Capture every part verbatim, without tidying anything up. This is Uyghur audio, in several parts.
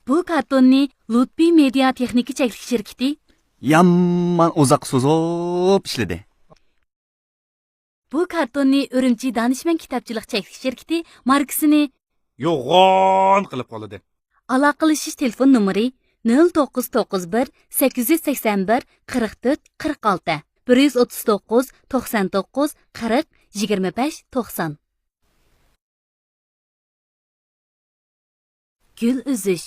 بۇ كارتوننى لۇتپى مېدىيا تېخنىكا چەكلىك شىركىتى يامان ئۇزاق سوزۇپ ئىشلىدى. بۇ كارتوننى ئۈرۈمچى دانىشمەن كىتابچىلىق چەكلىك شىركىتى ماركىسىنى يوغان قىلىپ قوللىدى. ئالاقىلىشىش تېلېفون نومۇرى: نۆل توققۇز توققۇز بىر، سەككىز يۈز سەكسەن بىر، قىرىق تۆت، قىرىق ئالتە، بىر يۈز ئوتتۇز توققۇز، توقسان توققۇز، قىرىق، يىگىرمە بەش، توقسان. گۈل ئۈزۈش.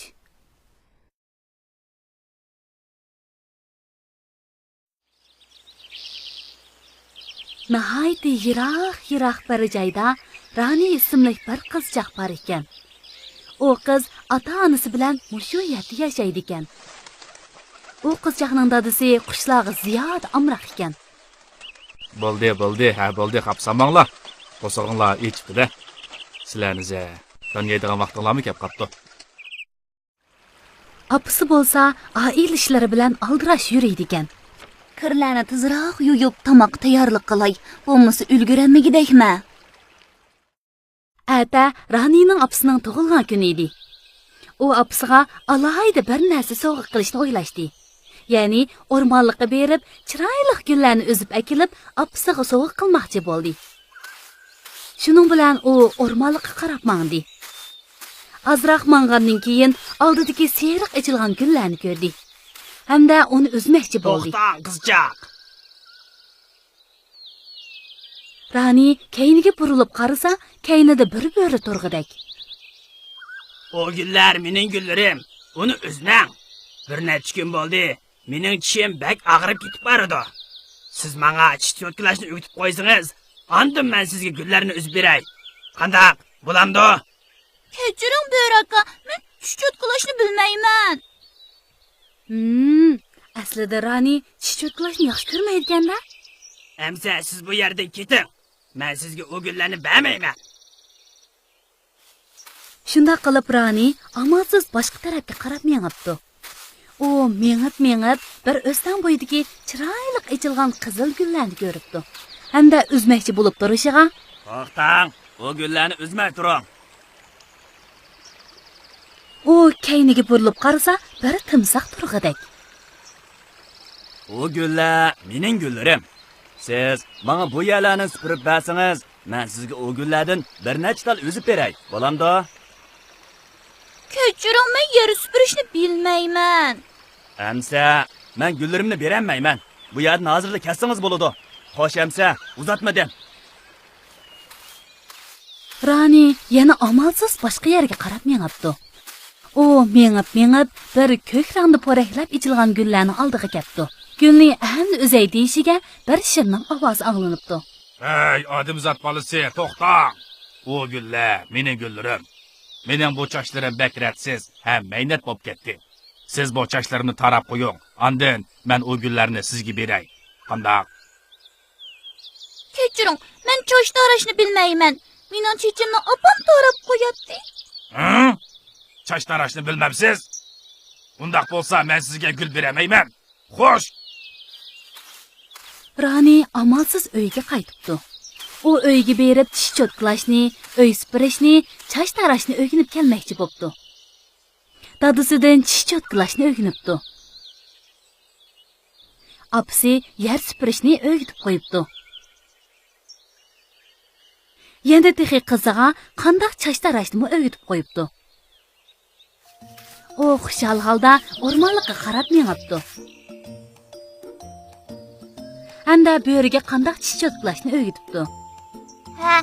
ناھايىتى يىراق-يىراق بىر جايدا رانى ئىسىملىك بىر قىزچاق بار ئىكەن. ئۇ قىز ئاتا-ئانىسى بىلەن مۇشۇ يەردە ياشايدىكەن. ئۇ قىزچاقنىڭ دادىسى قۇشلارغا زىيادە ئامراق ئىكەن. بولدى، بولدى، ھە، بولدى، خاپسانماڭلار. قورسىقىڭلار ئېچىپتۇ-دە. سىلەرنى زە-، دان يەيدىغان ۋاقتىڭلارمۇ كەپ قاپتۇ. ئاپىسى بولسا ئائىلە ئىشلىرى بىلەن ئالدىراش يۈرىدىكەن. كىرلەرنى تېزراق يۇيۇپ، تاماققا تەييارلىق قىلاي، بولمىسا ئۈلگۈرەلمىگۈدەكمەن. ئەتە رانىنىڭ ئاپىسىنىڭ تۇغۇلغان كۈنى ئىدى. ئۇ ئاپىسىغا ئالاھىدە بىر نەرسە سوۋغا قىلىشنى ئويلاشتى. يەنى ئورمانلىققا بېرىپ، چىرايلىق گۈللەرنى ئۈزۈپ ئەكېلىپ، ئاپىسىغا سوۋغا قىلماقچى بولدى. شۇنىڭ بىلەن ئۇ ئورمانلىققا قاراپ ماڭدى. ئازراق ماڭغاندىن كېيىن، ئالدىدىكى سېرىق ئېچىلغان گۈللەرنى كۆردى ھەمدە ئۇنى ئۈزمەكچى بولدى. توختاڭ، قىزچاق! رانى كەينىگە بۇرۇلۇپ قارىسا، كەينىدە بىر بۆرە تۇرغۇدەك. ئۇ گۈللەر مېنىڭ گۈللىرىم، ئۇنى ئۈزمەڭ. بىر نەچچە كۈن بولدى، مېنىڭ چىشىم بەك ئاغرىپ كېتىپ بارىدۇ. سىز ماڭا چىش چوتكىلاشنى ئۆگىتىپ قويسىڭىز، ئاندىن مەن سىزگە گۈللەرنى ئۈزۈپ بېرەي. قانداق، بولامدۇ؟ كەچۈرۈڭ، بۆرە ئاكا، مەن چىش چوتكىلاشنى بىلمەيمەن. ھىم، ئەسلىدە رانى چىش چوتكىلاشنى ياخشى كۆرمەيدىكەن-دە. ئەمسە سىز بۇ يەردىن كېتىڭ. مەن سىزگە ئۇ گۈللەرنى بەرمەيمەن. شۇنداق قىلىپ رانى ئامالسىز باشقا تەرەپكە قاراپ مېڭىپتۇ. ئۇ مېڭىپ-مېڭىپ بىر ئۆستەڭ بويىدىكى چىرايلىق ئېچىلغان قىزىل گۈللەرنى كۆرۈپتۇ ھەمدە ئۈزمەكچى بولۇپ تۇرۇشىغا، توختاڭ، ئۇ گۈللەرنى ئۈزمەي تۇرۇڭ. ئۇ كەينىگە بۇرۇلۇپ قارىسا، بىر تىمساھ تۇرغۇدەك. ئۇ گۈللەر مېنىڭ گۈللىرىم. سىز ماڭا بۇ يەرلەرنى سۈپۈرۈپ بەرسىڭىز، مەن سىزگە ئۇ گۈللەردىن بىر نەچچە تال ئۈزۈپ بېرەي، بولامدۇ؟ كەچۈرۈڭ، مەن يەر سۈپۈرۈشنى بىلمەيمەن. ئەمسە، مەن گۈللىرىمنى بېرەلمەيمەن. بۇ يەردىن ھازىرلا كەتسىڭىز بولىدۇ. خوش ئەمسە، ئۇزاتمىدىم. رانى يەنە ئامالسىز باشقا يەرگە قاراپ مېڭىپتۇ. ئۇ مېڭىپ-مېڭىپ بىر كۆك رەڭدە پورەكلەپ ئېچىلغان گۈللەرنىڭ ئالدىغا كەپتۇ. گۈلنى ئەمدى ئۈزەي دېيىشىگە بىر شىرنىڭ ئاۋازى ئاڭلىنىپتۇ. ھەي، ئادەمزات بالىسى، توختا! ئۇ گۈللەر مېنىڭ گۈللىرىم. مېنىڭ بۇ چاچلىرىم بەك رەتسىز ھەم مەينەت بولۇپ كەتتى. سىز بۇ چاچلىرىمنى تاراپ قويۇڭ، ئاندىن مەن ئۇ گۈللەرنى سىزگە بېرەي. قانداق؟ كەچۈرۈڭ، مەن چاچ تاراشنى بىلمەيمەن. مېنىڭ چېچىمنى ئاپام تاراپ قوياتتى. ھە؟ چاچ تاراشنى بىلمەمسىز؟ ئۇنداق بولسا، مەن سىزگە گۈل بېرەلمەيمەن. خوش! رانى ئامالسىز ئۆيىگە قايتىپتۇ. ئۇ ئۆيىگە بېرىپ چىش چوتكىلاشنى، ئۆي سۈپۈرۈشنى، چاچ تاراشنى ئۆگىنىپ كەلمەكچى بوپتۇ. دادىسىدىن چىش چوتكىلاشنى ئۆگىنىپتۇ. ئاپىسى يەر سۈپۈرۈشنى ئۆگىتىپ قويۇپتۇ. يەنە تېخى قىزىغا قانداق چاچ تاراشنىمۇ ئۆگىتىپ قويۇپتۇ. ئۇ خۇشال ھالدا ئورمانلىققا قاراپ مېڭىپتۇ. ھەمدە بۆرىگە قانداق چىش چوتكىلاشنى ئۆگىتىپتۇ. ھە،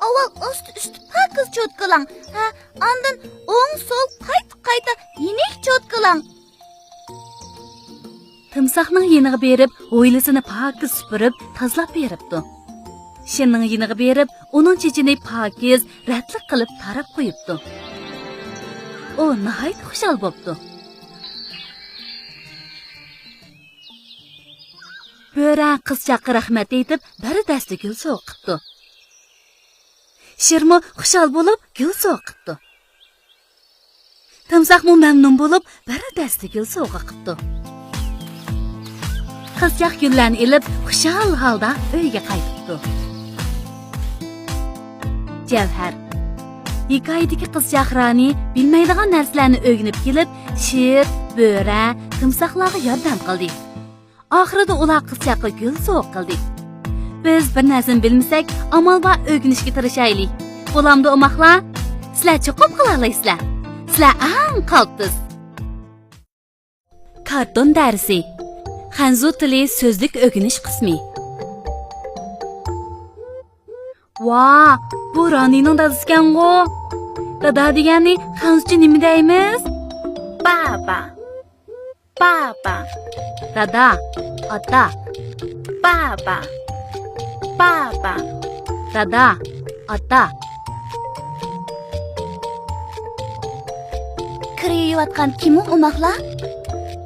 ئاۋۋال ئاستى ئۈستى پاكىز چوتكىلاڭ. ھە، ئاندىن ئوڭ سول قايتا قايتا يېنىك چوتكىلاڭ. تىمساھنىڭ يېنىغا بېرىپ، ھويلىسىنى پاكىز سۈپۈرۈپ، تازىلاپ بېرىپتۇ. شىرنىڭ يېنىغا بېرىپ، ئۇنىڭ چېچىنى پاكىز، رەتلىك قىلىپ تاراپ قويۇپتۇ. ئۇ ناھايىتى خۇشال بوپتۇ. بۆرە قىزچاققا رەھمەت ئېيتىپ، بىر دەستە گۈل سوۋغا قىپتۇ. شىرمۇ خۇشال بولۇپ، گۈل سوۋغا قىپتۇ. تىمساھمۇ مەمنۇن بولۇپ، بىر دەستە گۈل سوۋغا قىپتۇ. قىزچاق گۈللەرنى ئېلىپ، خۇشال ھالدا ئۆيگە قايتىپتۇ. جەۋھەر. ھېكايىدىكى قىزچاق رانى بىلمەيدىغان نەرسىلەرنى ئۆگىنىپ كېلىپ، شىر، بۆرە، تىمساھلارغا ياردەم قىلدى. ئاخىرىدا ئۇلار قىزچاققا گۈل سوۋغا قىلدى. بىز بىر نەرسىنى بىلمىسەك، ئامال بار ئۆگىنىشكە تىرىشايلى. بولامدۇ، ئوماقلار؟ سىلەر چوقۇم قىلالايسىلەر. سىلەر ئەڭ قالتىس. كارتون دەرسى. خەنزۇ تىلى سۆزلۈك ئۆگىنىش قىسمى. ۋا، بۇ رانىنىڭ دادىسىكەنغۇ. دادا دېگەننى خەنزۇچە نېمە دەيمىز؟ 爸爸. 爸爸. دادا، ئاتا. 爸爸. 爸爸. دادا، ئاتا. كىر يۇيۇۋاتقان كىم ئۇ، ئوماقلار؟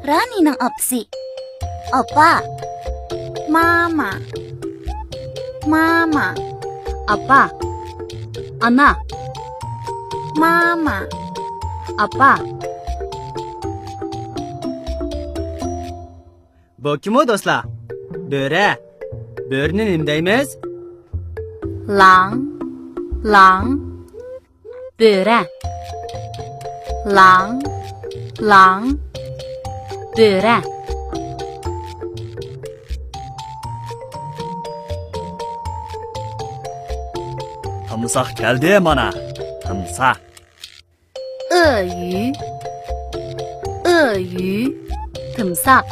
رانىنىڭ ئاپىسى. ئاپا. 妈妈. 妈妈. ئاپا. ئانا. 妈妈. ئاپا. بۇ كىم ئۇ، دوستلار؟ بۆرە. بۆرىنى نېمە دەيمىز؟ 狼. 狼. بۆرە. 狼. 狼. بۆرە. تىمساھ كەلدى مانا. تىمساھ. 鳄鱼. 鳄鱼. تىمساھ.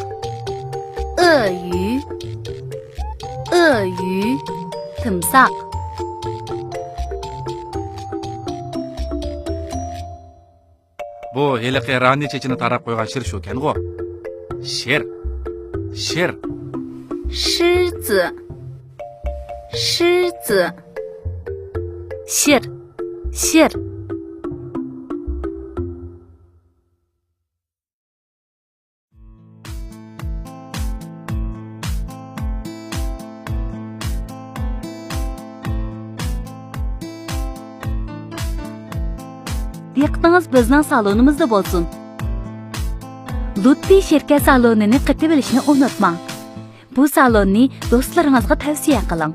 鳄鱼. 鳄鱼. تىمساھ. بۇ ھېلىقى رانى چېچىنى تاراپ قويغان شىر شۇكەنغۇ؟ شىر. شىر. 狮子. 狮子. شىر. شىر. دىققىتىڭىز بىزنىڭ سالونىمىزدا بولسۇن. لۇتپى شىركەت سالونىنى قېتىۋېلىشنى ئۇنتۇماڭ. بۇ سالوننى دوستلىرىڭىزغا تەۋسىيە قىلىڭ.